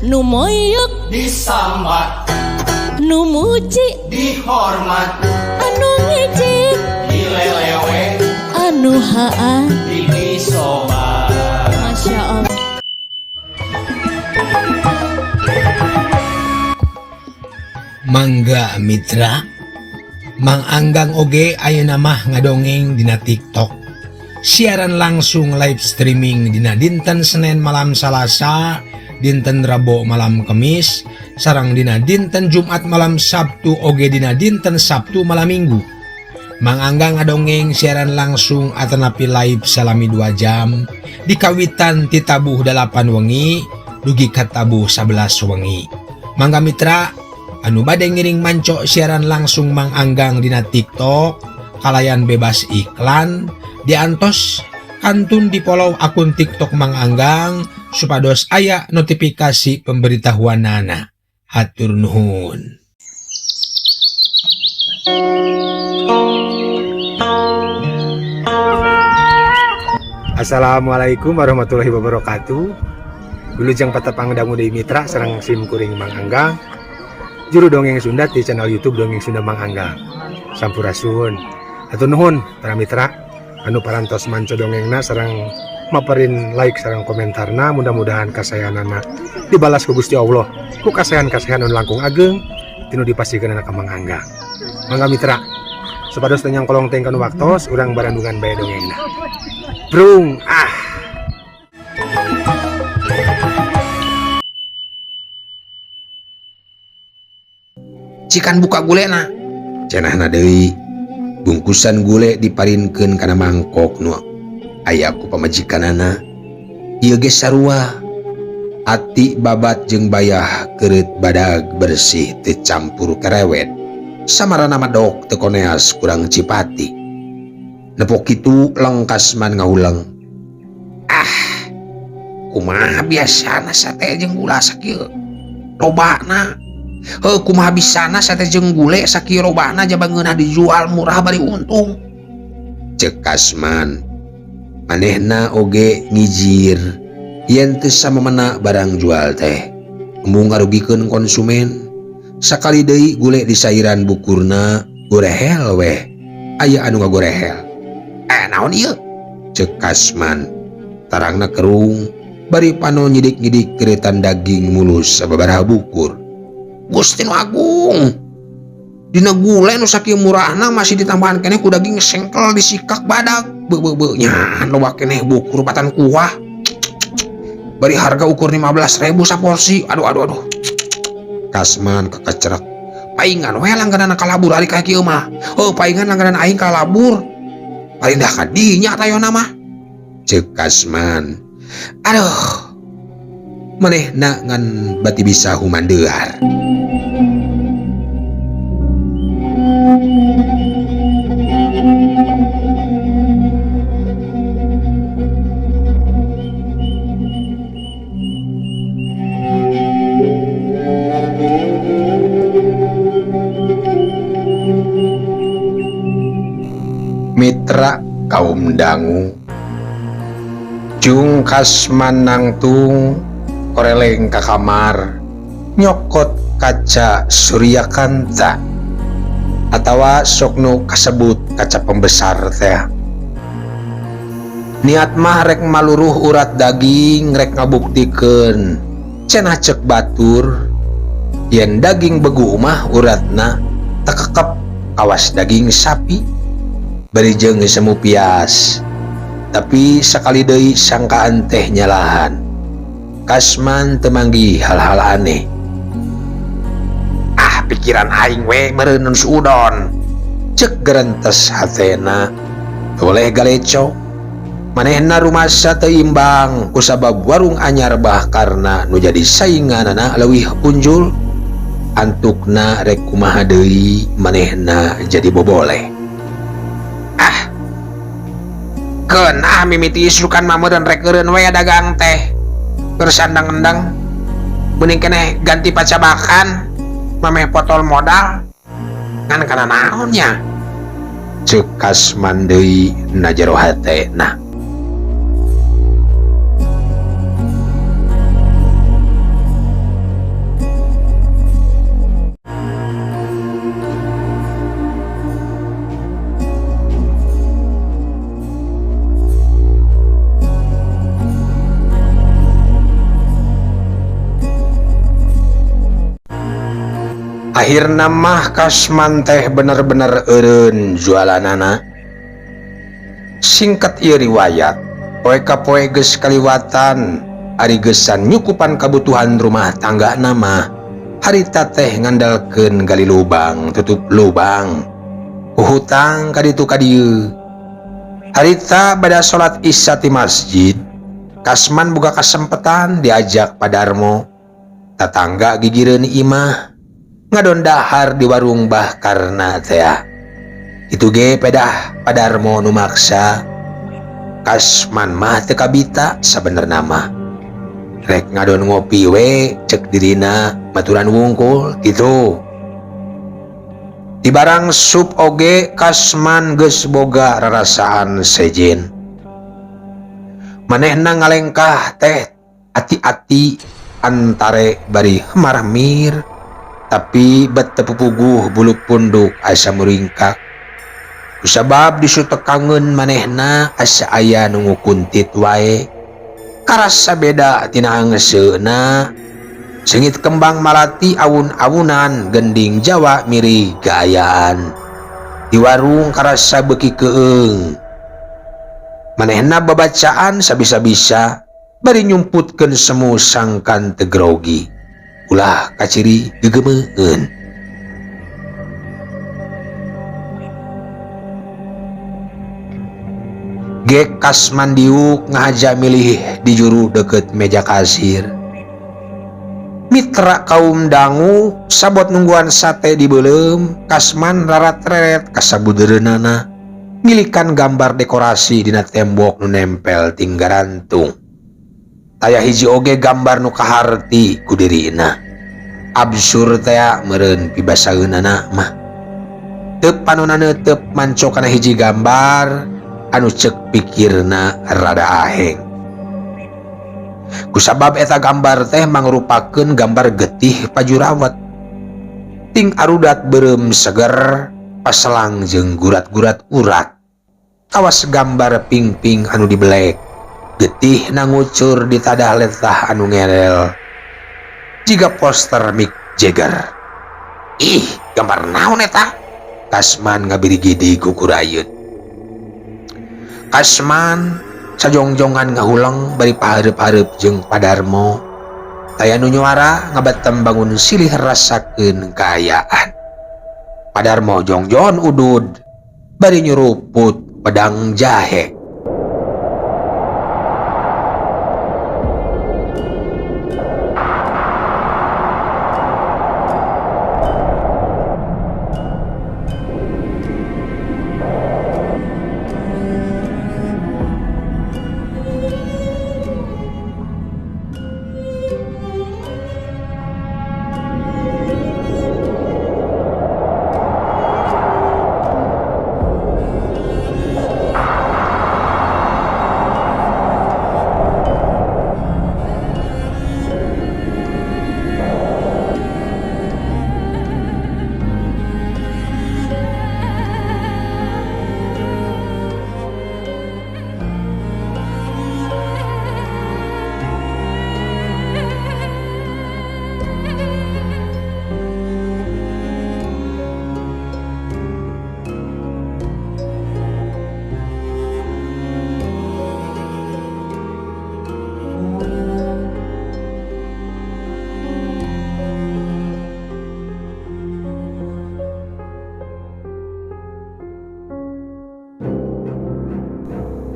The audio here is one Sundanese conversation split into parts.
Nu moyok disambat, nu muji dihormat, anu ngejek dilelewe, anu haa disobat. Masya Allah. Mangga Mitra, Mang Anggang oge ayeuna mah ngadongeng dina TikTok. Siaran langsung live streaming dina dinten Senin malam Salasa, dinten Rabo malam Kemis, sareng dina dinten Jumat malam Sabtu oge dina dinten Sabtu malam Minggu. Mang Anggang ngadongeng siaran langsung atanapi live salami 2 jam dikawitan ti tabuh 8 wengi dugi ka tabuh 11 wengi. Mangga Mitra anu bade ngiring manco siaran langsung Mang Anggang dina TikTok kalayan bebas iklan diantos kantun di follow akun TikTok Mang Anggang supados aya notifikasi pemberitahuanana. Hatur nuhun. Assalamualaikum warahmatullahi wabarakatuh. Wilujeng patepang dangu deui mitra sareng sim kuring Mang Anggang. Juru dongeng Sunda di channel YouTube Dongeng Sunda Mang Anggang. Sampurasun. Hatur nuhun para mitra anu parantos manco dongengna sareng maperin like sareng komentarna, mudah-mudahan kasayanana dibalas ku Gusti Allah ku kasayan-kasayan anu langkung ageng tinu dipasihkeun ka Mang Anggang. Mangga mitra supados teu nyangkolong teh kanu waktos urang barandungan bae dongengna. Brung ah. Cikan buka gulena. Cenahna deui bungkusan gule diparinkeun kana mangkok nu aya ku pamajikanana. Ieu ge sarua ati babat jeung bayah keureut badag bersih teu campur kerewet. Samarana madok teu koneas kurang Cipati. Nepok kitu lengkasman ngahuleng. Ah, kumaha biasana sate jeung gula sakieu lobana. Heuh, kumaha bisana sate jeung gule sakieu lobana jaba ngeunah dijual murah bari untung. Ceuk Kasman manehna oge ngijir yen teu samemena barang jual teh embung ngarugikeun konsumen. Sakali deui gule disairan bukurna gorehel weh aya anu ngagorehel. Naon ieu? Ceuk Kasman tarangna kerung bari pano nyidik-nyidik keretan daging mulus sababaraha bukur. Gusti nu Agung, dina gule nu sakieu murahna masih ditambahan keneh ku daging sengkel disikak badag. Beuh-beuh nya loba keneh bukur batan kuah. Bari harga ukur 15.000 saporsi. Aduh aduh aduh. Kasman kekecerak. Paingan we langganan kalabur ari ka kieu mah. Heuh, paingan langganan aing kalabur. Paling dah kadinya tayona mah. Ceuk Kasman. Aduh. Manehna ngan bati bisa humandeuar. Mitra kaum dangu jung Kasman nangtung koreleng ka kamar nyokot kaca Suryakanta atawa sok nu kasebut kaca pembesar teh. Niat mah rek maluruh urat daging rek ngabuktikeun cenah ceuk batur yen daging begu mah uratna tekekep kawas daging sapi bari jeung semu pias. Tapi sakali deui sangkaan teh nyalahan. Kasman temanggi hal-hal aneh. Ah, pikiran aing we meureun suudon. Ceuk gerentes hatena boleh galeco. Manehna rumasa teu imbang kusabab warung anyar bah karena nu jadi sainganana leuwih unjul. Antukna rek kumaha deui manehna jadi boboleh. Ah, keun ah mimiti isukan mah meureun rek eureun we dagang teh. Keur sandang-endang mending keneh ganti pacabakan mameh potol modal ngan kana naonnya. Ceuk Kasman deui na jero hatena. Akhirna mah Kasman teh bener-bener eureun jualanana. Singkat ieu riwayat, poe ka poe geus kaliwatan, ari geusan nyukupan kabutuhan rumah tangga mah harita teh ngandalkeun gali lubang tutup lubang. Ku hutang ka ditu ka dieu. Harita bada salat Isya ti masjid, Kasman boga kasempetan diajak Pa Darmo. Tatangga gigireun imah ngadon dahar di warung Bah Karna tea. Kitu ge pedah Pa Darmo nu maksa. Kasman mah teu kabita sabenerna mah. Rek ngadon ngopi we cek dirina maturan wungkul kitu. Di barang sup oge Kasman geus boga rarasaan sejen. Manehna ngalengkah teh ati-ati antare bari marmir, tapi bet teu pupuguh bulu punduk asa muringkak. Kusabab disutekangeun manehna asa aya nu ngukuntit wae. Karasa beda tina angseuna. Sengit kembang malati awun-awunan gending Jawa miri gaayaan. Di warung karasa beuki keung. Manehna babacaan sabisa-bisa bari nyumputkeun semu sangkan teu grogi. Ulah kaciri gegemeun. Gek Kasman diuk ngahaja milih di juru deket meja kasir. Mitra kaum dangu sabot nungguan sate di beuleum, Kasman rarat-reret kasabudereunana milikan gambar dekorasi dina tembok nu nempel tinggarantung. Taya hiji oge gambar nu kaharti ku dirina. Absur tea meureun pibasaeunana mah. Teu panona neuteup manco kana hiji gambar anu cek pikirna rada aheng. Kusabab eta gambar teh mangrupakeun gambar getih pajurawat. Ting arudat beureum seger, paselang jeung gurat-gurat urat. Kawas gambar pingping anu dibelek, getih nangucur di tadah letah anu ngerel. Jiga poster Mick Jagger. Ih, gambar naon eta? Kasman ngabirigidi kukurayeun. Kasman sajongjongan ngahuleng bari pahareup-hareup jeung Padarmo. Taya nu nyuara ngabetem bangun silih rasakeun kaayaan. Padarmo jongjon udud bari nyuruput pedang jahe.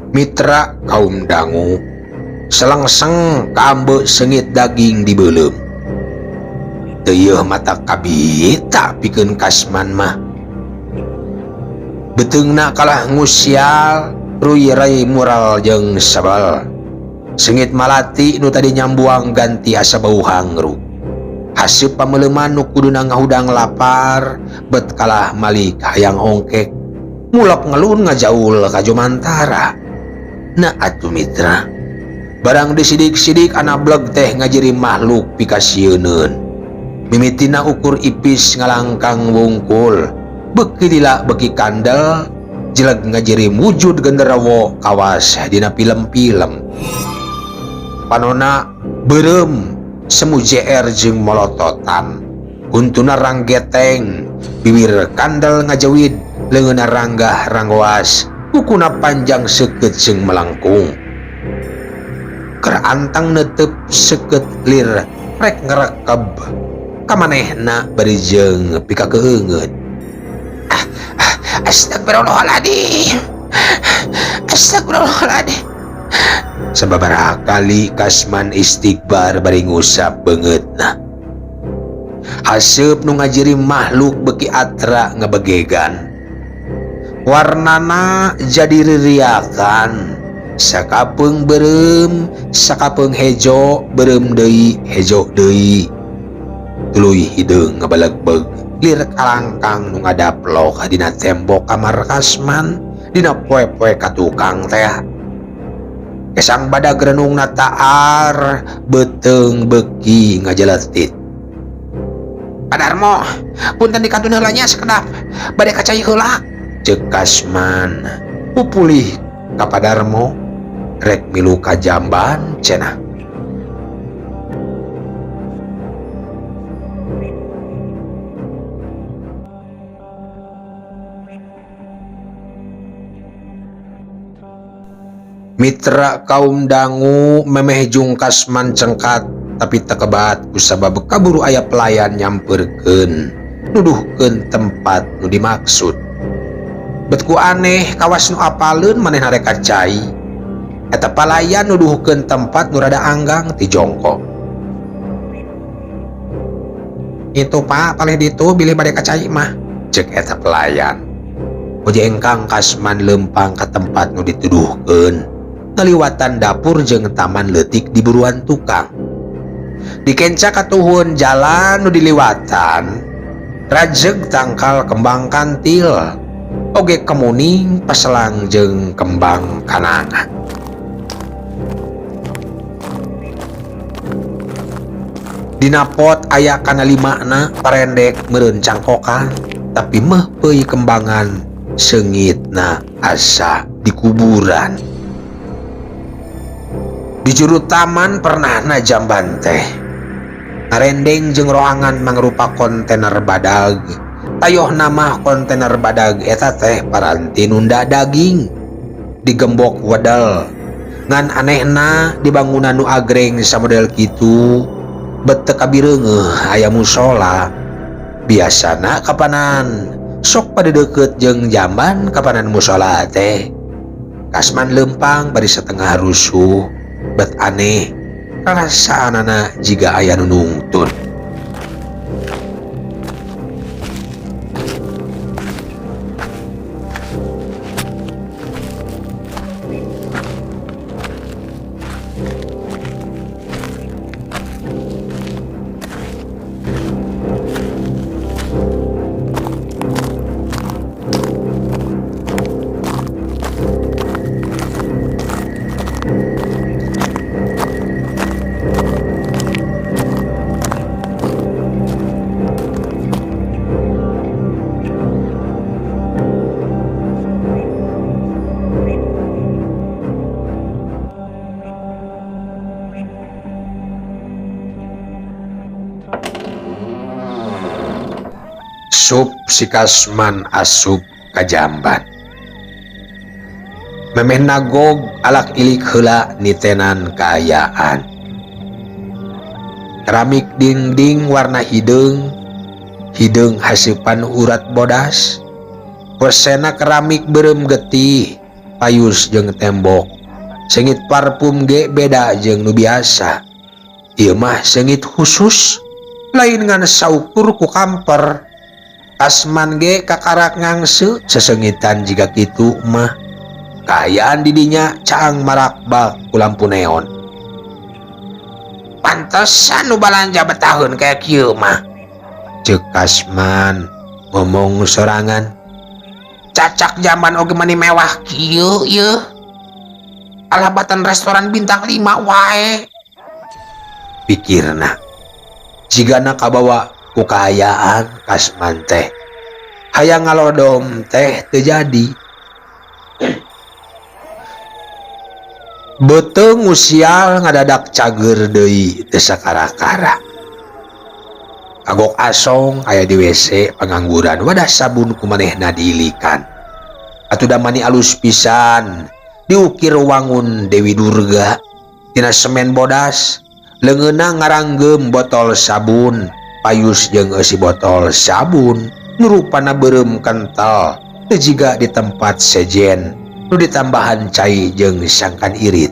Mitra kaum dangu selengseng kaambe sengit daging di beuleum. Teueuh mata kabita pikeun Kasman mah. Beuteungna kalah ngusial ruy-rai mural jeung sebel. Sengit malati nu tadi nyambuang ganti asa bau hangru. Haseup pameuleuman nu kuduna ngahudang lapar bet kalah malik hayang ongkek. Mulok ngelun ngajaul ka Jomantara. Nah atuh mitra, barang disidik-sidik anableg teh ngajiri makhluk pikasieuneun. Mimitina ukur ipis ngalangkang wungkul, beuki lila beuki kandel, jeleg ngajiri wujud genderuwo kawas dina film-film. Panona beureum semu JR jeung molototan. Huntuna ranggeteng, biwir kandel ngajewid, leungeunna ranggah ranggoas, kukuna panjang seukeut jeung melangkung. Keur antang neuteup seukeut lir rek ngerekeb kamanehna bari jeung pikakeungeut. Astagfirullahaladzim. Astagfirullahaladzim. Sababaraha kali Kasman istighfar bari ngusap beungeutna. Haseup nu ngajiri makhluk beuki atra ngabegegan. Warnana jadi ririakan. Sakapeung beureum, sakapeung hejo, beureum deui, hejo deui. Tuluy hideung ngabelegbeg lir kalangkang nu ngadaplok dina tembok kamar Kasman dina poe-poe ka tukang teh. Kesang badag renungna taar beuteung beuki ngajeletit. Pak Darmo, punten dikantun heula nya sakedap, bade ka cai heula. Ceuk Kasman pupulih ka Pak Darmo rek milu ka jamban cenah. Mitra kaum dangu memeh jung Kasman cengkat tapi tekebat kusabab kaburu aya pelayan nyamperkeun nuduhkeun tempat nu dimaksud. Bet ku aneh kawas nu apaleun manehna rek ka cai. Eta palayan nuduhkeun tempat nu rada anggang ti jongkok. Itu Pak, palih ditu bilih bade ka cai mah, ceuk eta pelayan. Ojengkang Kasman lempang ka tempat nu dituduhkeun. Ngaliwatan dapur jeung taman leutik di buruan tukang. Dikenca katuhun jalan nu diliwatan, rajeg tangkal kembang kantil, oge kemuning paselang jeung kembang kanangan. Dina pot aya kana limana parendek meureun cangkokan, tapi meh peuy kembangan seungitna asa di kuburan. Di juru taman pernahna jamban teh. Ngarendeng jeung roangan mangrupa kontainer badag. Tayoh nama kontainer badag eta teh paranti nunda daging. Digembok wedel. Ngan anehna di bangunan nu agreng samodel kitu bet teu kabireungeuh aya musola. Biasana kapanan sok pada deukeut jeung jamban kapanan musola teh. Kasman lempang bari setengah rusuh. Bet aneh rasaanana jiga aya nu nungtun. Sup si Kasman asup ka jamban. Memeh nagog alak ilik heula nitenan kaayaan. Keramik dinding warna hideung, hideung haseupan urat bodas. Wesena keramik beureum getih, payus jeung tembok. Seungit parfum ge beda jeung nu biasa. Ieu mah seungit khusus, lain ngan saukur ku kamper. Kasman ge kakarak ngangse sesengitan jiga kitu mah. Kaayaan didinya caang marakbak ku lampu neon. Pantesan nu balanja betaheun kaya kieu mah. Ceuk Kasman ngomong sorangan. Cacak jamban oge mani mewah kieu ieu. Alabatan restoran bintang 5 wae. Pikirna. Jigana kabawa ku kaayaan Kasman teh. Hayang ngalodom teh teu jadi. Beuteung ngusial ngadadak cager deui teu sakara-kara. Kagok asong aya di WC pangangguran wadah sabun ku manehna diilikan. Atuh da mani alus pisan diukir wangun Dewi Durga tina semen bodas leungeunna ngaranggem botol sabun payus jeung eusi botol sabun nu rupana beureum kental teu jiga di tempat sejen nu ditambahan cai jeung sangkan irit.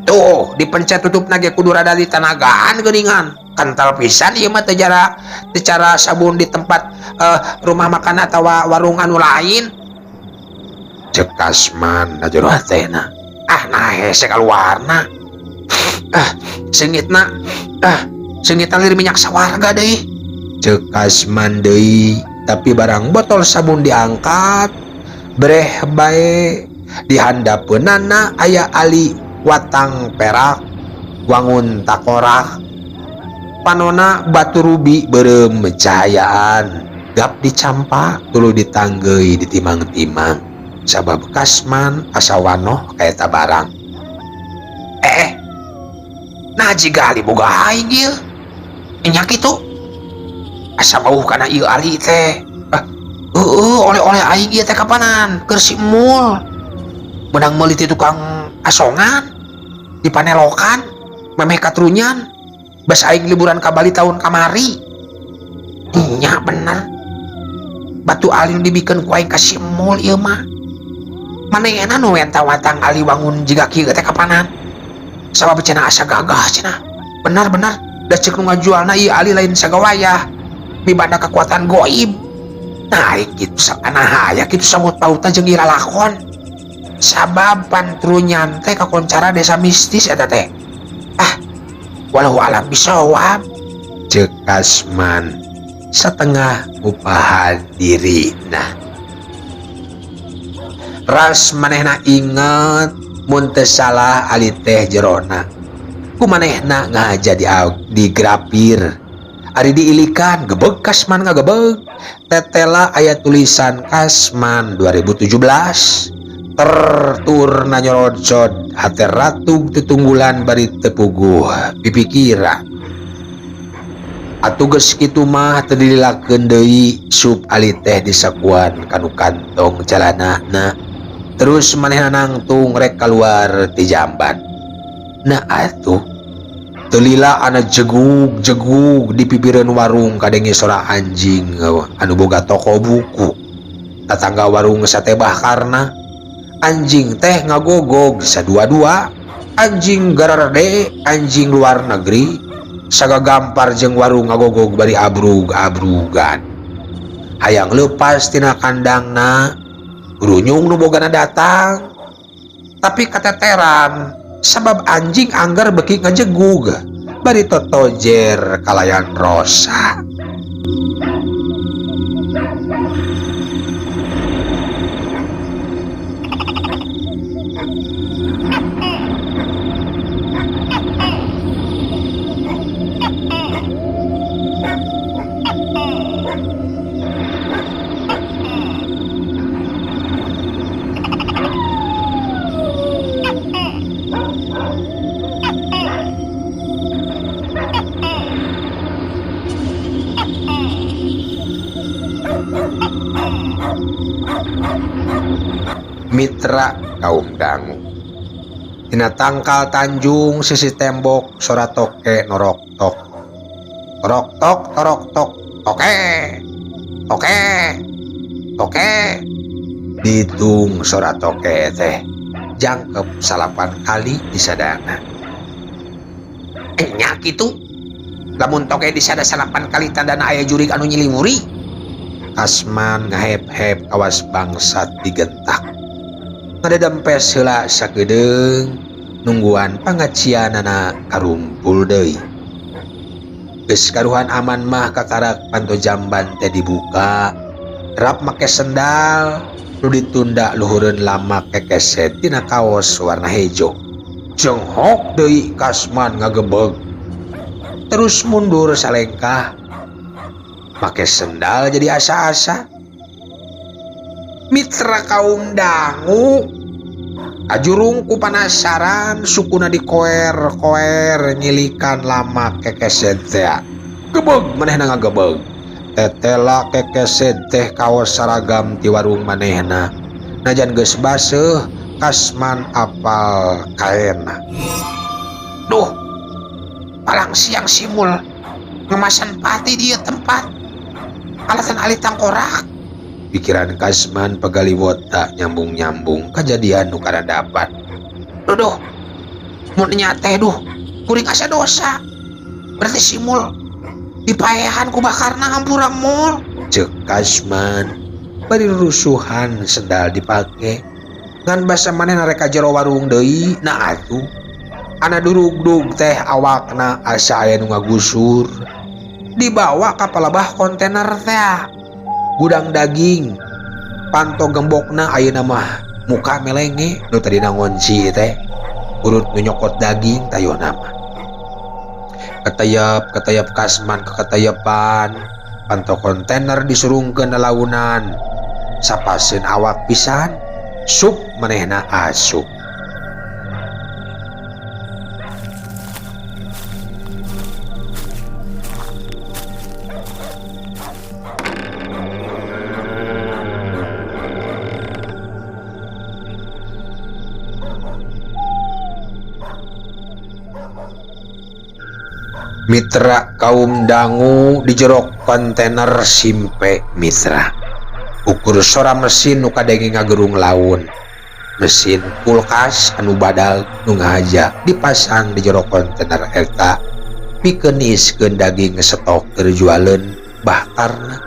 Tuh dipencet tutupna ge kudu rada ditanagaan geuningan kental pisan ieu mah teu cara sabun di tempat rumah makan atawa warung anu lain. Cek Kasman na jero hatena. Ah nah hese kaluarna. Ah seungitna seungitna lir minyak sawarga deui. Cek Kasman deui tapi barang botol sabun diangkat breh bae di handapeunana aya ali watang perak wangun takorak panona batu rubi beureum cahayaan gap dicampak tuluy ditanggeui ditimang-timang sabab Kasman asa wanoh kaeta barang. Nah jiga ali boga aing ieu nya kitu asa bauh kana ieu ali teh. Heueuh oleh-oleh aing ieu teh kapanan keur si Emul menang meuli ti tukang asongan di panelokan memeh katrunyan bas aing liburan ka Bali tahun kamari. Nya bener batu ali nu dibikeun ku aing ka si Emul ieu mah. Manehna nu wenta watang ali wangun jiga kieu teh kapanan sabab cenah asa gagah cenah. Bener-bener da ceuk nu ngajualna ieu ali lain sagawayah mibanda kekuatan goib. Nah aing kitu sakana aya kitu samut pautan jeung ieu lalakon sabab pantrunyan teh kakoncara desa mistis eta teh. Ah walau alam bisawab. Ceuk Kasman setengah upahan dirina. Ras manehna inget mun teu salah ali teh jerona ku manehna ngaja digrapir ari diilikan gebeg Kasman ngagebeg tetela aya tulisan Kasman 2017 tertur nanyorocod hate ratug tetunggulan bari tepuguh pipikiran. Atuh geus kitu mah teu dililakeun deui sup ali teh disakuan kanu kantong calanana. Terus manehna nangtung rek kaluar ti jamban. Nah atuh teu lila ana jegug-jegug di pipireun warung kadenge sora anjing anu boga toko buku. Tatangga warung sate bakarna anjing teh ngagogog sadua-dua, anjing gararede, anjing luar negeri, sagagampar jeung warung ngagogog bari abrug-abrugan. Hayang leupas tina kandangna, runyung nu bogana datang, tapi kateteran sabab anjing anggar beki ngajegug bari totojer kalayan rosa. Mitra kaum dangu tina tangkal tanjung sisi tembok sora toke norok tok torok tok torok tok toke toke toke ditung sora toke teh jangkep 9 kali disadana. Nya kitu lamun toke disada 9 kali tandana aya jurig anu nyiliwuri. Kasman ngahep-hep kawas bangsat digentak. Ngadedempes heula sakedeung nungguan pangacianana karumpul deui. Geus karuhan aman mah kakarak panto jamban teh dibuka, rap make sendal nu ditunda luhureun lama kekeset tina kaos warna hejo. Jenghok deui Kasman ngagebeg. Terus mundur salengkah. Make sendal jadi asa-asa. Mitra kaum dangu ajurung ku panasaran sukuna dikoer-koer nyilikan lama kekeset teh. Gebeg manehna ngagebeg. Tetela kekeset teh kaos saragam ti warung manehna. Najan geus baseuh Kasman apal kaena. Duh, palang siang simul ngemasan pati dia tempat alasan alit tangkorak. Pikiran Kasman pegaliwota nyambung-nyambung kejadian nu karadapan. Duh, mun nya teh duh kuring asa dosa. Berarti simul dipaehan ku bakarna hampura mul. Ceuk Kasman bari rusuhan sendal dipake. Ngan basa manehna rek ka jero warung deui, nah atuh. Ana durugdug teh awakna asa aya nu ngagusur. Dibawa ka palebah kontainer teh. Gudang daging. Panto gembokna ayeuna mah muka melenge nu tadina ngonci teh. Urut nu nyokot daging tayona mah. Ketayap, ketayap Kasman keketayepan. Panto kontainer disurungkeun lalaunan. Sapaseun awak pisan. Sup manehna asup. Mitra kaum dangu di jero kontainer simpe mitra. Ukur sora mesin nu kadenge ngagerung laun. Mesin kulkas anu badal nu ngahaja dipasang di jero kontainer eta pikeun niiskeun daging stok keur jualeun bahkarna.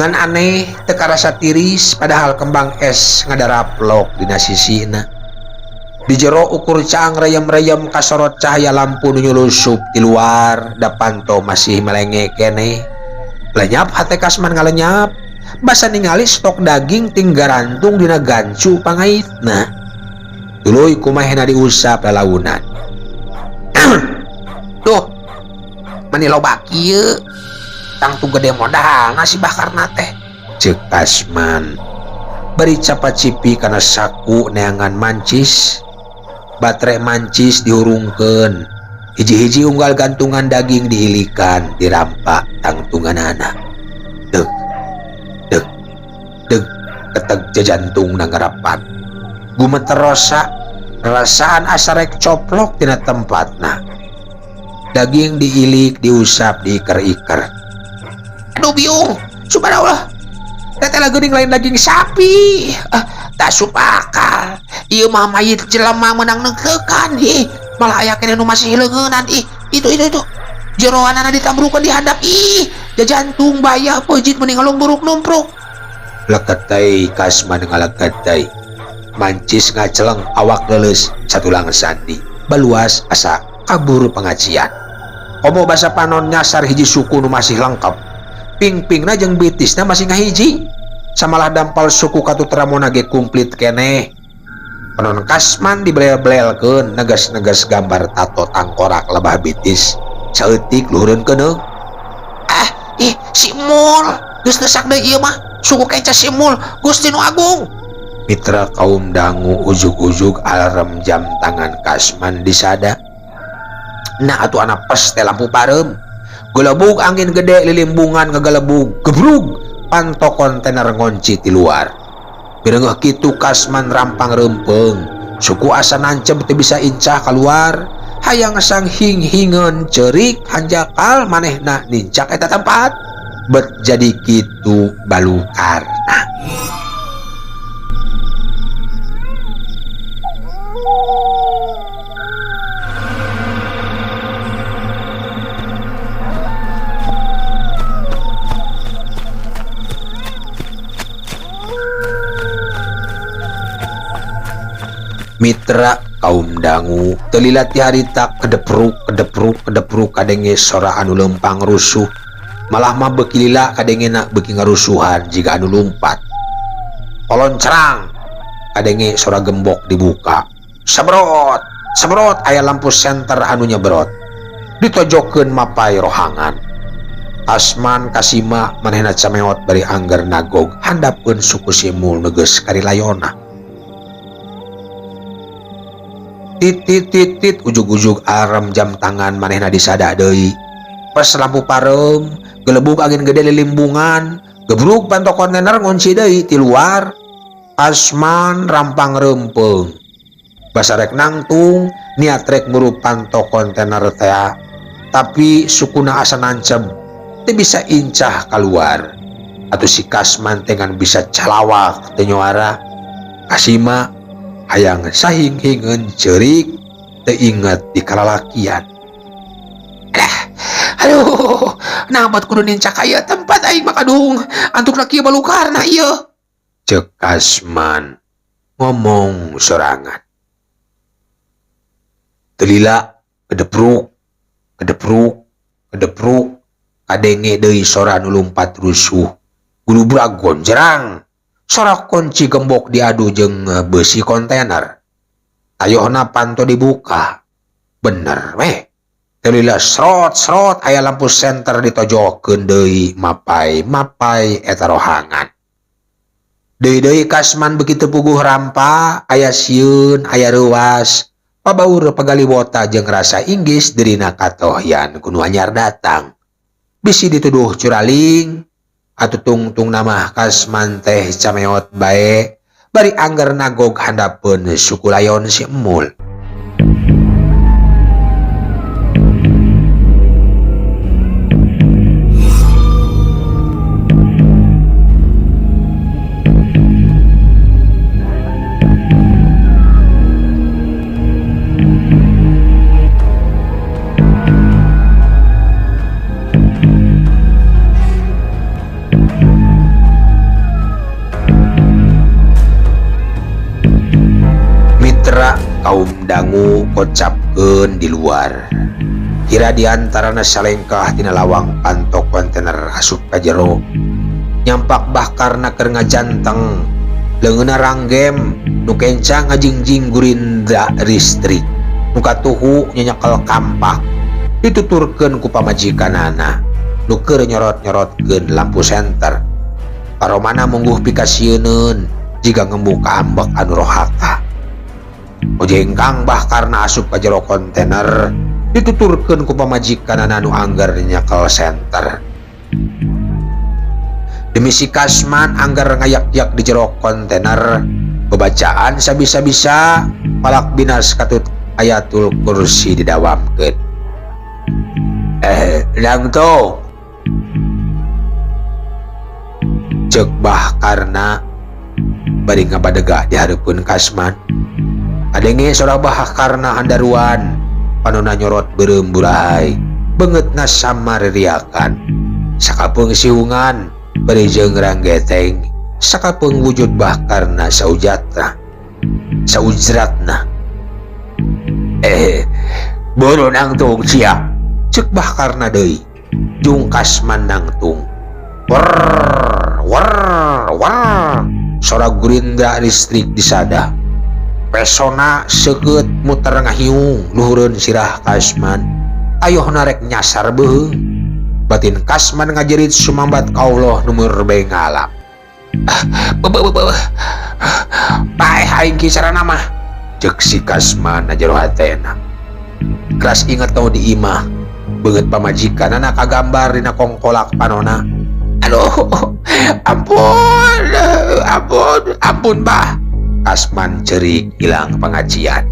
Ngan aneh teu karasa tiris padahal kembang es ngadaraplok dina sisina. Di jero ukur caang reyem-reyem kasorot cahaya lampu nu nyulusup di luar da panto masih melenge keneh. Lenyap hate Kasman ngalenyap. Basa ningali stok daging tinggarantung dina gancu pangaitna. Tuluy kumahena diusap lalaunan. Duh, mani loba kieu. Tangtu gede modal nasi bakarna teh. Ceuk Kasman. Bari capacipi kana saku neangan mancis. Baterai mancis dihurungkeun. Hiji-hiji unggal gantungan daging dihilikan dirampak tangtunganana. Deg, deg, deg, keteg jajantung nangarapat. Gumeter rosa, rasaan asarek coplok tina tempatna. Daging diilik, diusap, diiker-iker. Aduh biung, subhanallah. Teteh geuning lain daging sapi. Tak sup akal. Ieu mah mayit jelema meunang neungkeukan. Ih, malah aya keneh nu masih leungeunnan. Ih, itu. Jeroanana ditambrukeun di handap. Ih, jajantung bayah peujit mending ngalung buruk numpruk. Leketai Kasman ngaleketai. Mancis ngaceleng awak leuleus satulang sandi. Baluas asa kabur pengajian. Komo basa panon nyasar hiji suku nu masih lengkap. Ping-pingna jeung bitisna masih ngahiji. Samalah dampal suku katutramona ge kumplit keneh. Panon Kasman dibelel-belelkeun negas-negas gambar tato tangkorak lebah bitis. Saeutik luhureun keuneung. Ah, ih si Mul, geus nesak deui ieu mah. Suku kenca si Mul, Gusti nu Agung. Mitra kaum dangu ujug-ujug alarm jam tangan Kasman disada. Nah atuh anak pes teh lampu pareum. Gelebug angin gede lilimbungan ngegelebug gebrug panto kontainer ngonci di luar. Bireungeuh kitu Kasman rampang reumpeng. Suku asa nancep teu bisa incah keluar. Hayang sang hing-hingeun ceurik hanjakal manehna nincak eta tempat. Bet jadi kitu balukarna. Mitra kaum dangu teu lila ti harita kedepruk kedepruk kedepruk kadenge sora anu lempang rusuh. Malah mah beuki lila kadengena beuki ngarusuhan jiga anu lumpat. Koloncerang kadenge sora gembok dibuka. Sebrot sebrot aya lampu senter anu nyebrot. Ditojokeun mapai rohangan. Asman kasima manehna cameot bari angger nagog handapeun suku simul neges karilayona. Titit titit ujug-ujug alarm jam tangan manehna disada deui. Pes lampu pareum, gelebug angin gede lilimbungan, gebrug panto kontainer ngunci deui ti luar. Kasman rampang rempeung. Basa rek nangtung, niat rek murup panto kontainer tea. Tapi sukuna asa nanceb, teu bisa incah keluar. Atuh si Kasman teh ngan bisa calawak teu nyuara. Kasima hayang sahing-hingeun ceurik teu inget di kalalakian. Aduh, nabat kudu nincak aya tempat aing mah kadung. Antukna kieu balukarna ieu. Cek Kasman ngomong sorangan. Telila kedepruk, kedepruk, kedepruk, kadenge deui sora nu lumpat rusuh. Gulubrag gonjerang. Sora kunci gembok diadu jeung besi kontainer. Ayohna panto dibuka. Bener weh. Telila srot-srot aya lampu senter ditojokeun deui mapai-mapai eta rohangan. Deui-deui Kasman begitu puguh rampa, aya sieun, aya reuas, pabaur pagaliwota jeung rasa inggis dirina katohyan ku nu anyar datang. Bisi dituduh curaling, atuh tungtung namah Kasman teh cameot bae, bari angger nagog handapeun suku layon si Emul. Kaum dangu kocapkeun di luar. Kira diantarana salengkah tina lawang pantok kontainer asup ka jero. Nyampak bahkarna keur ngajanteng, leungeunna ranggem nu kenca ngajingjing gurinda listrik. Nu katuhu nyenyekel kampak dituturkeun ku pamajikanana nu keur nyorot-nyorotkeun lampu senter. Paromana mungguh pikasieuneun jiga ngembu ka ambek anu rohaka. Ojengkang bahkarna asup ka jero kontainer dituturkeun ku pamajikanana nu angger nyekel senter. Demi si Kasman angger ngayak-yak di jero kontainer, bebacaan sabisa-bisa palak binas katut ayatul kursi didawamkeun. Langtung. Ceuk bahkarna bari ngabadega di hareupeun Kasman. Kadenge sora bahkarna handaruan, panona nyorot beureum burahay, beungeutna samar riakan. Sakapeung siungan bari jeung ranggeteng, sakapeung wujud bahkarna saujatna. Saujratna. Boro nangtung sia. Ceuk bahkarna deui. Jung Kasman nangtung. Wer wer wer. Sora gurindra listrik disadah. Pesona seukeut muter ngahiung luhureun sirah Kasman. Ayohna rek nyasar beuheung. Batin Kasman ngajerit sumambat ka Allah nu murbeng alam. Paeh aing kisarana mah. Ceuk si Kasman na jero hatena. Keras inget kau di imah. Beungeut pamajikanana kagambar dina kongkolak panona. Aduh, ampun, ampun, ampun bah. Kasman cerik hilang pengajian.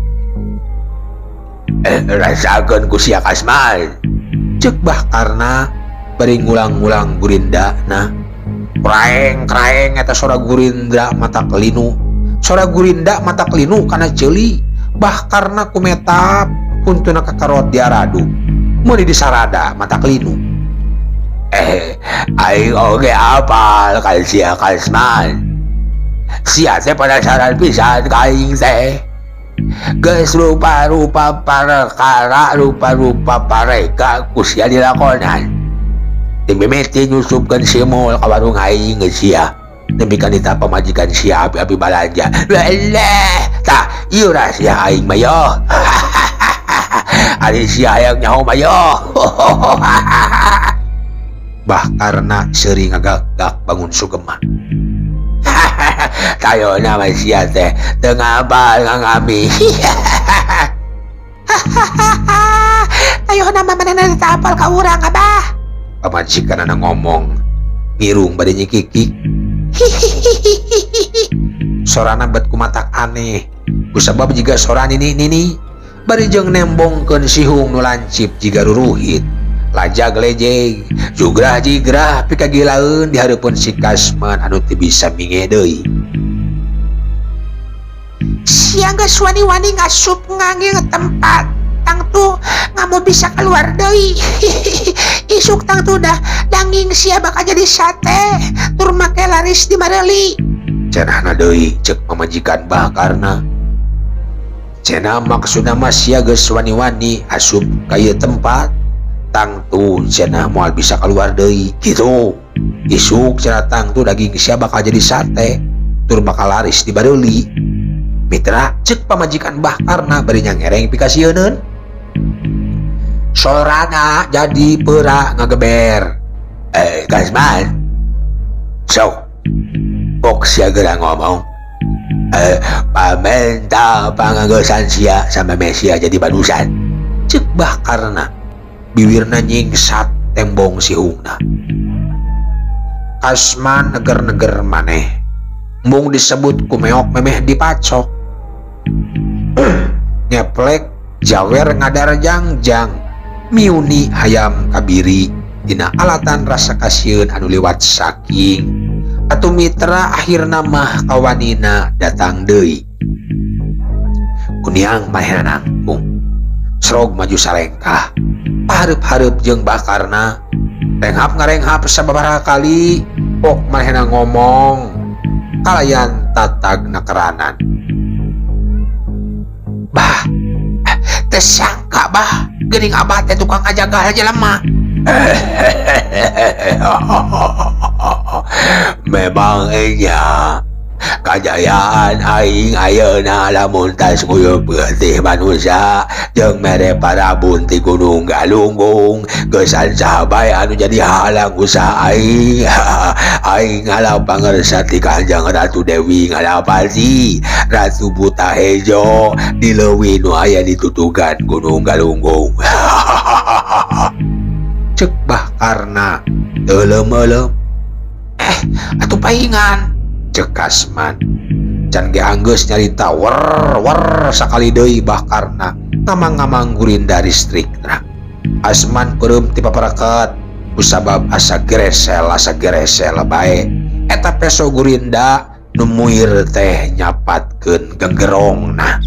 Rasakeun ku sia Kasman. Ceuk bahkarna bari ngulang-ngulang gurinda na. Kraeng-kraeng eta sora gurindra mata kelinu. Sora gurinda mata kelinu kana ceuli. Bahkarna kumetap kuntuna kakarot diaradu. Meuni disarada mata kelinu. Aing oge apal ka sia Kasman. Sia teh penasaran pisan ka aing teh. Geus rupa-rupa perkara, rupa-rupa pareka ku sia dilakonan. Ti mimiti nyusupkeun simul ka warung aing geus sia. Nepi ka nita pamajikan sia api-api balanja. Leleh, tah ieu rahasia aing mah yo. Ari sia hayang nyaho mah yo. Bahkarna seuri ngagak-gak bangun sugema. Tayona mah sia teh teu ngabal ngangami. Tayona mah manehna teu apal ka urang abah. Pamajikanana ngomong ngirung bade nyikikik. Sorana bet kumatak aneh kusabab jiga sora nini-nini bari jeung nembongkeun sihung nu lancip jiga ruruhit lajag lejeg jugrah jigrah pikagilaeun di hareupeun si Kasman anu teu bisa minge deui. Sia geus wani-wani ngasup ngangge tempat tangtu ngamu bisa keluar deui. Isuk tangtu dah danging sia bakal jadi sate tur make laris di mareuli. Cenahna deui ceuk pamajikan Bah Karna. Cenah maksudna mah sia geus wani-wani asup ka ieu tempat tangtu cenah moal bisa keluar deui kitu. Isuk cenah tangtu daging sia bakal jadi sate tur bakal laris di bareuli. Mitra ceuk pamajikan Bah Karna bari nyangereng pikasieuneun. Sorana jadi peura ngageber. Kasman. Sok. Pok sia geura ngomong. Pamenta pangangeusan sia sampe sia jadi badusan. Ceuk Bah Karna. Biwirna nyingsat tembong sihungna. Kasman neger-neger maneh. Mung disebut kumeok memeh dipacok. Ngeplek jawer ngadar jangjang miuni hayam kabiri dina alatan rasa kasieun anu liwat saking atuh mitra akhirna mah kawanina datang deui. Kuniang manehna nangtung srog maju salengkah pahareup-hareup jeung Bah Karna renghap ngarenghap sababaraha kali pok manehna ngomong kalayan tatag nakeranan. Bah, tersangka bah, geuning abah teh tukang ngajaga jelema. Memang enya kajayaan aing ayeuna lamun tas nguyup getih manusia jeung mere parabun ti Gunung Galunggung geusan saha bae anu jadi halang usaha aing. Aing ngalap pangersa ti Kanjeng Ratu Dewi Ngalapati Ratu Buta Hejo di leuwih nu aya di tutugan Gunung Galunggung. Ceuk Bah Karna teuleum-euleum. Atuh paingan ceuk Kasman. Can ge anggeus nyarita wer wer sakali deui Bah Karna ngamang-ngamang gurinda listrikna. Kasman peureum ti papareket kusabab asa geresel bae. Eta peso gurinda nu muir teh nyapatkeun genggerongna.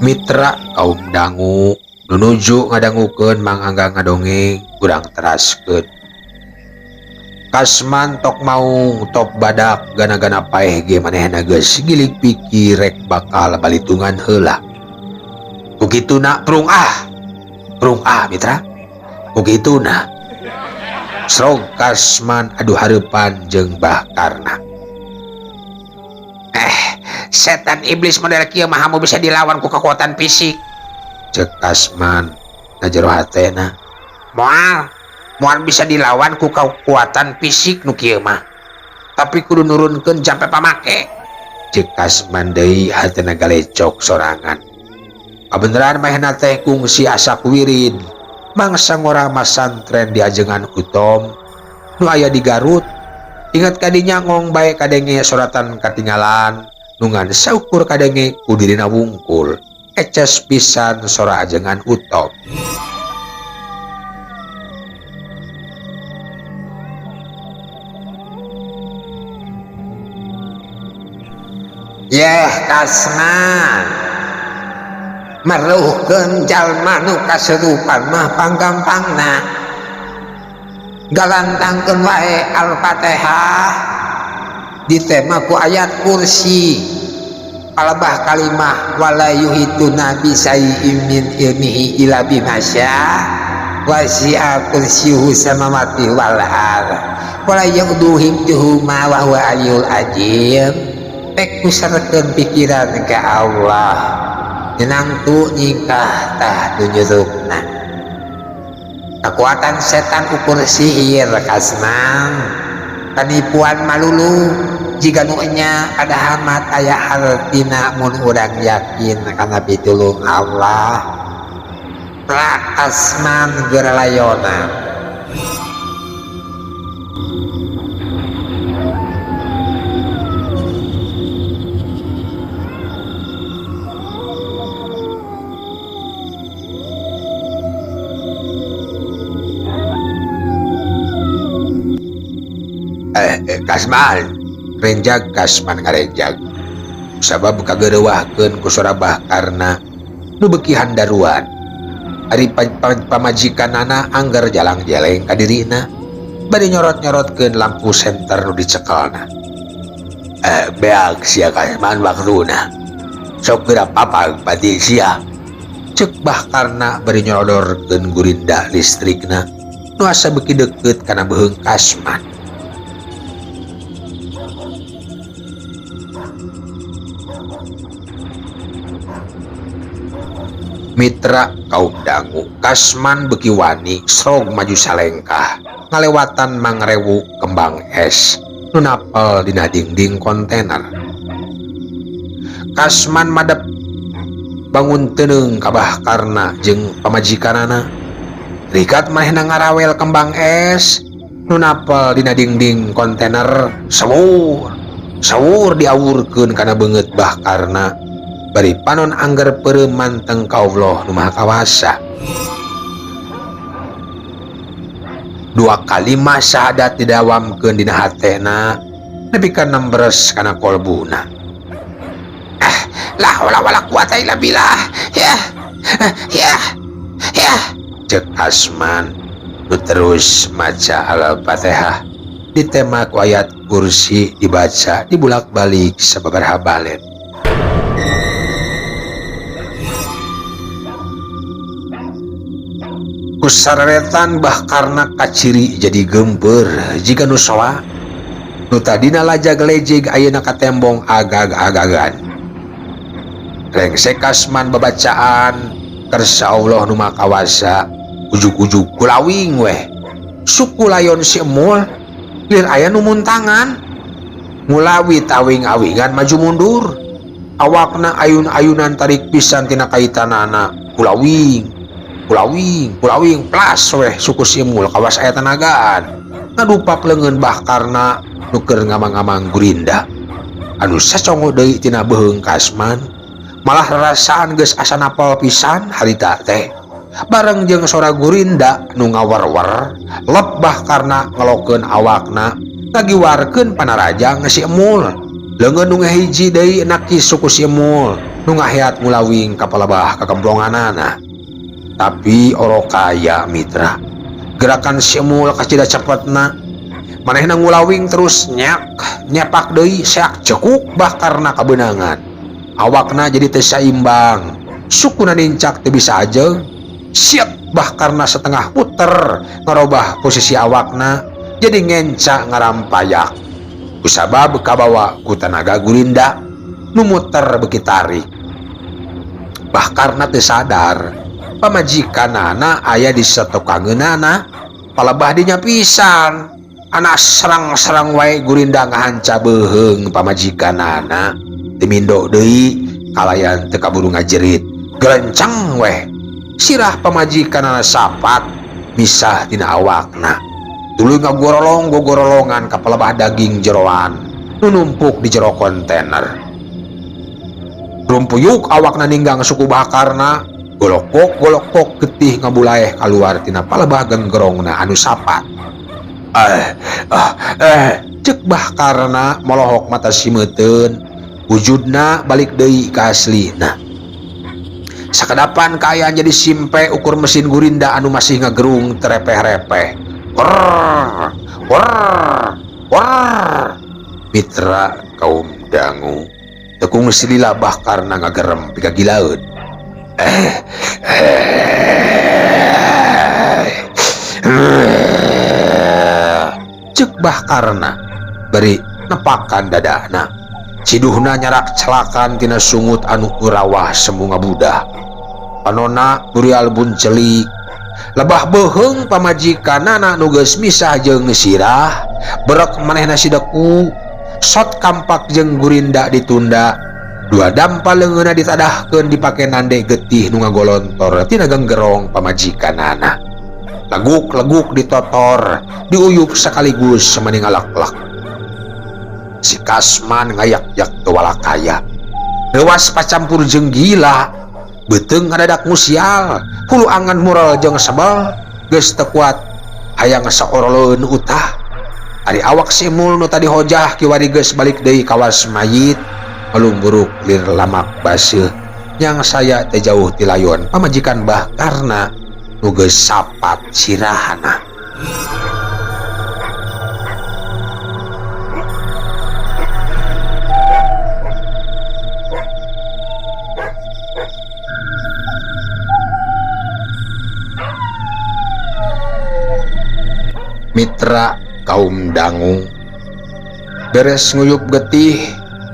Mitra kaum dangu nunuju ngadangukeun Mang Angga ngadongeng kurang teraskeun. Kasman tok maung tok badak gana-gana paeh ge manehna geus gilig pikir rek bakal balitungan heula. Ku kituna prung ah mitra. Ku kituna srog Kasman adu hareupan jeung Bah Karna. Setan iblis model kieu mah hamu bisa dilawan ku kekuatan fisik. Ceuk Kasman na jero hatena. Moal bisa dilawan ku kekuatan fisik nu kieu mah. Tapi kudu nurunkeun jampe pamake. Ceuk Kasman deui hatena galecok sorangan. Kabeneran manehna teh kungsi asa kuwirid. Mangsa ngora masantren di ajengan Utom nu aya di Garut. Ingat kadinya ngong bae kadenge soratan katinggalan. Nungan saukur kadenge ku dirina wungkul eces pisan sora ajengan Utom. Yeh Kasman meruhkeun jalma nu kasurupan mah panggampangna galantangkeun wae Al-Fatihah ditema ku ayat kursi alabah kalimah wala yuhituna bisai'in min ilmihi illa bimasya wasi'a kursiyyuhu samawati wal ardh wala yauduhu hifdzuhuma wa huwa aliyul azim. Pek kusarkeun pikiran ka Allah nyenangtu nyingkah tah nu nyurukna. Kekuatan setan ukur sihir Kasman, penipuan malulu jiga nu enya padahal mah taya hartina mun urang yakin kana pitulung Allah. Pra Kasman geurlayona. Kasman renjag Kasman ngarenjag sabab kageureuwahkeun ku sorabah karna nu beuki handaruan. Ari pamajikanana angger jalang jeleng ka dirina bari nyorot-nyorotkeun lampu senter nu dicekelna. Beak sia Kasman waktuna sok geura papag pati sia, ceuk bah karna bari nyolodorkeun gurinda listrikna nu asa beuki deukeut kana beuheung Kasman. Mitra kaum dangu Kasman beuki wani srog maju salengkah ngalewatan mangrewu kembang es nu napel dina dinding kontainer. Kasman madep bangun teuneung ka Bah Karna jeung pamajikanana. Rikat manehna ngarawel kembang es nu napel dina dinding kontainer sawur sawur diawurkeun kana beungeut Bah Karna bari panon angger peureum manteng ka Allah nu Maha Kawasa. Dua kalimah syahadat didawamkeun dina hatena nepi ka nembres kana kolbuna. La haula wala quwata illa billah. Ya ya ya, ceuk Kasman nu terus maca Al-Fatihah ditema ku ayat kursi dibaca dibulak-balik sababaraha balen. Kusareretan bah karna kaciri jadi gempeur jiga nu soa nu tadina lajag lejeg ayeuna katembong agag-agagan. Rengsek Kasman babacaan kersa Allah nu Maha Kawasa ujug-ujug kulawing weh suku layon si emul lir aya nu muntangan ngulawi tawing-awingan maju mundur awakna ayun-ayunan tarik pisan tina kaitanana kulawing kulawing kulawing plas weh suku si emul kawas aya tenagaan ngadupak leungeun Bah Karna nu keur ngamang-ngamang gurinda anu sacongo deui tina beuheung Kasman malah rarasaan geus asa napal pisan harita teh bareng jeung sora gurinda nu ngawer-wer lep Bah Karna ngelokeun awakna ngagiwarkeun panarajang si emul leungeun nu ngahiji deui naki suku si emul nu ngaheat ngulawing ka palebah kakemplonganana. Tapi oro kaya mitra gerakan si emul kacida cepetna manehna ngulawing terus nyak nyepak deui seak cekuk Bah Karna kabeunangan awakna jadi teu saimbang sukuna nincak teu bisa ajeng siap Bah Karna setengah puter ngarobah posisi awakna jadi ngenca ngarampayak kusabab kabawa ku tanaga gurinda nu muter beuki tarik. Bah Karna teu sadar pamajikanana aya di satokangeunana palebah dinya pisan anak serang-serang wae gurinda ngahanca beuheung pamajikanana timindo deui kalayan teu kaburu ngajerit gelenceng weh sirah pamajikanana sapat misah tina awakna tuluy ngagorolong gogorolongan ka palebah daging jeroan nu numpuk di jero kontainer. Rumpuyuk awakna ninggang suku Bah Karna golokok golokok getih ngabulaeh kaluar tina palebah genggerongna anu sapat. Ceuk Bah Karna molohok mata simeuteun wujudna balik deui ka aslina. Sakedapan kaayaan jadi simpe ukur mesin gurinda anu masih ngagerung terepeh-repeh. Werr, werr, werr. Mitra kaum dangu tekung silila Bah Karna ngagerem pikagilaeun. Ceuk Bah Karna bari nepakan dadana. Ciduhna nyarak celakan tina sungut anu urawah semu ngabudah. Panona burial buncelik. Lebah beuheung pamajikanana nu geus misah jeung sirah, berek manehna sideku, sot kampak jeung gurinda ditunda. Dua dampa leungeunna ditadahkeun dipake nande getih nu ngagolontor tina genggerong pamajikanana. Leguk-leguk ditotor, diuyup sekaligus mani ngalaklak. Si Kasman ngayak-yak teu walakaya. Reuwas pacampur jeung gila, beuteung ngadadak musial, hulu angan mural jeung sebel, geus teu kuat hayang saoroloeun utah. Ari awak si Mul nu tadi hojah kiwari geus balik deui kawas mayit, malumburuk lir lamak baseuh yang saya teh jauh ti layon pamajikan bah karna nu geus sapat sirahana. Mitra kaum dangu beres nguyup getih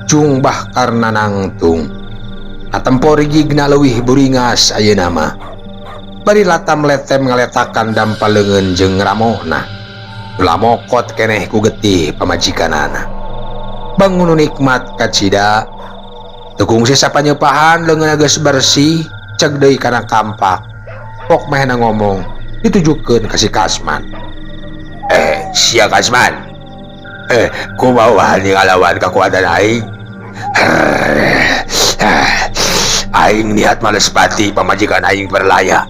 jung bah karna nangtung atempo rigigna leuwih buringas ayeuna mah bari latam letem ngaletakan dampa leungeun jeung ramona lamokot keneh ku getih pamajikanana bangun nikmat kacida teu kungsi sapanyepahan leungeunna geus bersih ceg deui kana kampak pok mahena ngomong ditujukeun ka si Kasman. Sia Kasman. Kumaha ngalawan kekuatan aing? Aing niat males pati pamajikan aing berlaya.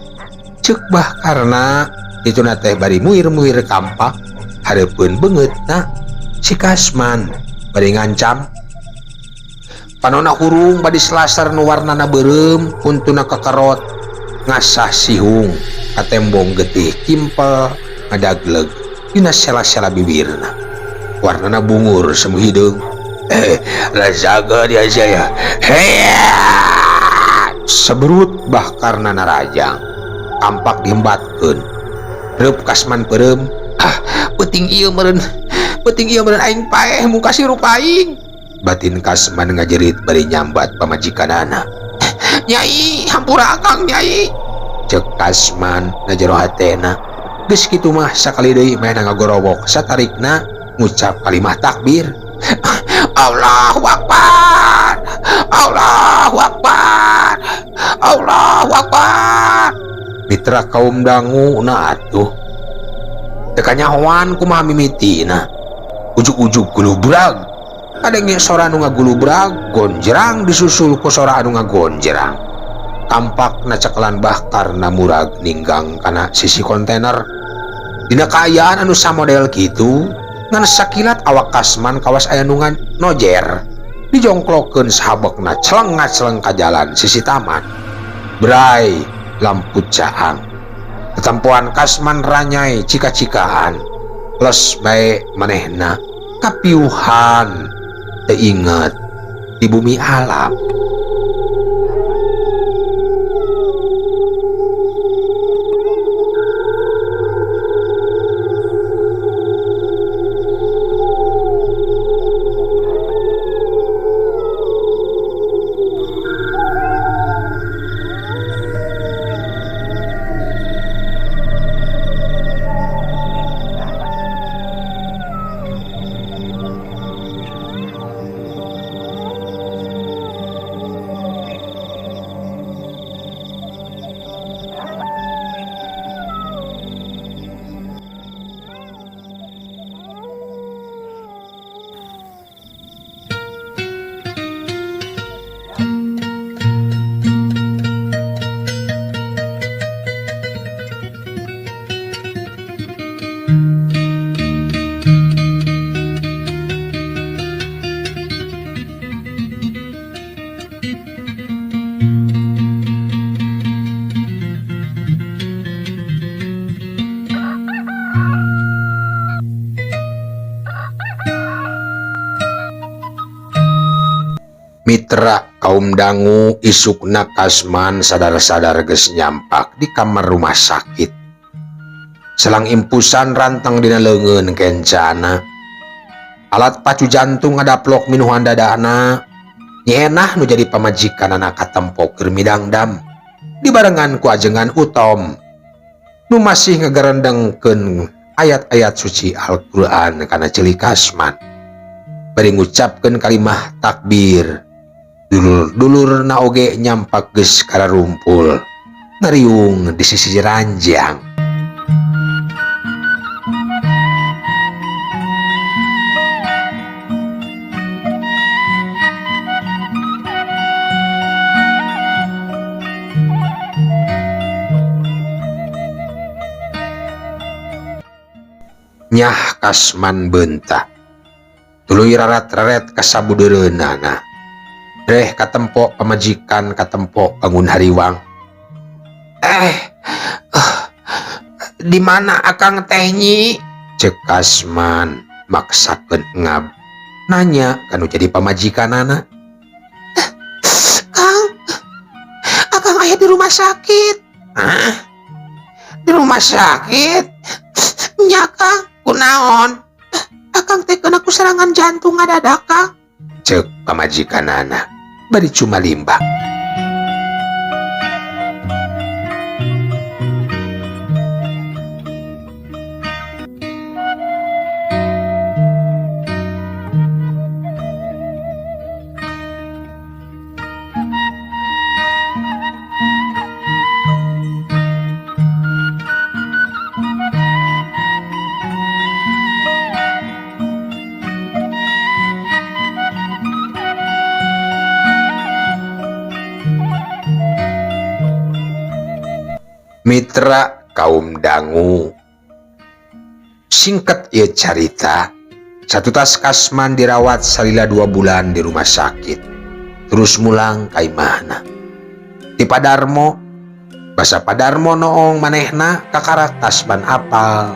Ceuk bah karena dituna teh bari muir-muir kampak hareupeun beungeutna si Kasman bari ngancam. Panona hurung badi selasar nu warnana beureum untuna kekerot ngasah sihung katembong getih kimpel ngadagleg dina sela-sela bibirna. Warnana bungur semu hideung. Rasakeun ya saya. Seberut bah karna narajang. Kampak dihembatkeun. Reup Kasman peureum. Ah, peuting ieu meureun. Peuting ieu meureun aing paeh mung kasih rupa aing. Batin Kasman ngajerit bari nyambat pamajikanana. Nyai, hampura akang nyai. Ceuk Kasman na jero hatena. Geus kitu mah sakali deui manehna ngagorowok satarikna ngucap kalimah takbir. Allahu Akbar. Allahu Akbar. Allahu Akbar. Mitra kaum dangu na atuh. Teu kanyahoan kumaha mimitina. Ujug-ujug gulubrag. Kadenge sora anu ngagulubrag gonjrang disusul ku sora anu ngagonjrang. Kampakna cekelan bah karna murag ninggang kana sisi kontainer. Dina kaayaan anu samodel kitu, ngan sakilat awak Kasman kawas aya nu nojer. Dijongklokeun sahabekna celeng ngaceleng ka jalan sisi taman. Bray lampu caang. Tetempoan Kasman ranyai cika-cikaan. Les bae manehna kapiuhan teu inget di bumi alam. Mitra kaum dangu isukna Kasman sadar-sadar geus nyampak di kamar rumah sakit. Selang impusan rantang dina leungeun kencana. Alat pacu jantung ngadaplok minuhan dadana. Nyi Enah nu jadi pamajikanana katempo keur midangdam dibarengan ku ajengan Utom nu masih ngagerendengkeun ayat-ayat suci Al-Qur'an kana ceuli Kasman. Bari ngucapkeun kalimah takbir. Dulur-dulurna oge nyampak geus kararumpul ngariung di sisi ranjang. Nyah Kasman beunta. Tuluy rarat-raret kasabudeureunana. Dreh katempo pamajikan katempo bangun hariwang. Di mana akang teh nyi? Cek Kasman maksakeun ngab. Nanya kanu jadi pamajikanana. Kang, akang aya di rumah sakit. Hah? Di rumah sakit? Nya Kang. Kunaon? Akang teh kena ku serangan jantung ngadadak Kang. Cek pamajikanana bari cuma limbah. Mitra kaum dangu, singkat ieu carita, satutas Kasman dirawat salila 2 bulan di rumah sakit, terus mulang ka imahna. Ti Padarmo, basa Padarmo noong manehna kakarak Kasman apal.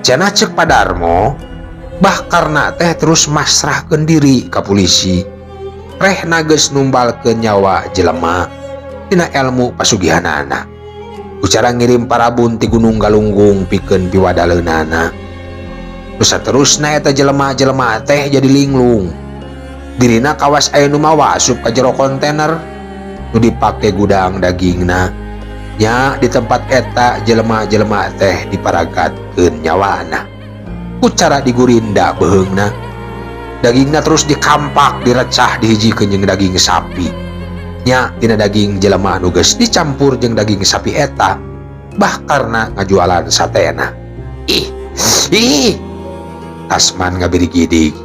Cenah ceuk Padarmo, bah karna teh terus masrahkeun diri ka polisi. Rehna geus numbalkeun nyawa jelema tina ilmu pasugihanana. Ucara ngirim parabun ti Gunung Galunggung pikeun piwadaleunana. Nu saterusna eta jelema-jelema teh jadi linglung. Dirina kawas aya nu mawa asup ka jero kontainer nu dipake gudang dagingna. Nya di tempat eta jelema-jelema teh diparagatkeun nyawana. Ku cara digurinda beuheungna. Dagingna terus dikampak, direcah dihijikeun jeung daging sapi. Nya tina daging jelema nu geus dicampur jeung daging sapi eta, bah karna ngajualan satena. Ih, ih. Kasman ngabirigidig.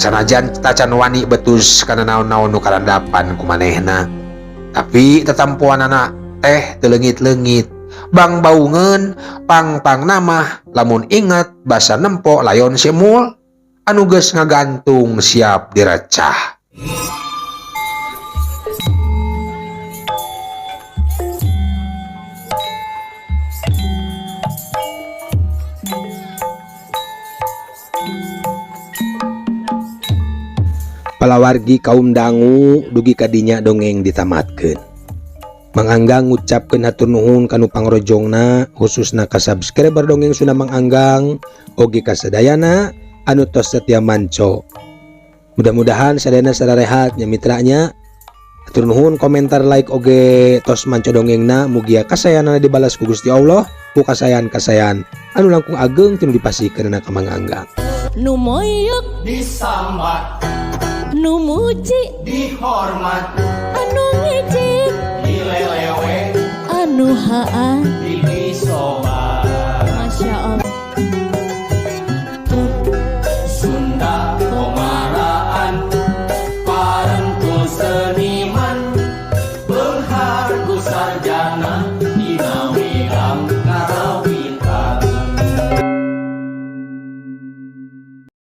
Sanajan tacan wani betus kana naon-naon nu karandapan ku manehna. Tapi tetempoanana teh teu leungit-leungit. Bang baungeun pang-pang namah lamun inget basa nempo layon semul anu geus ngagantung siap direcah. Palawargi kaum dangu dugi kadinya dongeng ditamatkeun. Mang Anggang ngucapkeun hatur nuhun kanu pangrojongna khususna ka subscriber dongeng Sunda Mang Anggang oge ka sadayana anu tos setia manco. Mudah-mudahan sadayana sararehat nya mitranya. Hatur nuhun komentar like oge tos manco dongengna mugia kasayanana dibalas ku Gusti Allah ku kasayan-kasayan anu langkung ageng tinu dipasihkeun ka Mang Anggang. Nu moyok disambat, nu muji dihormat, anu ngejek dilelewe, anu haan dipisoba.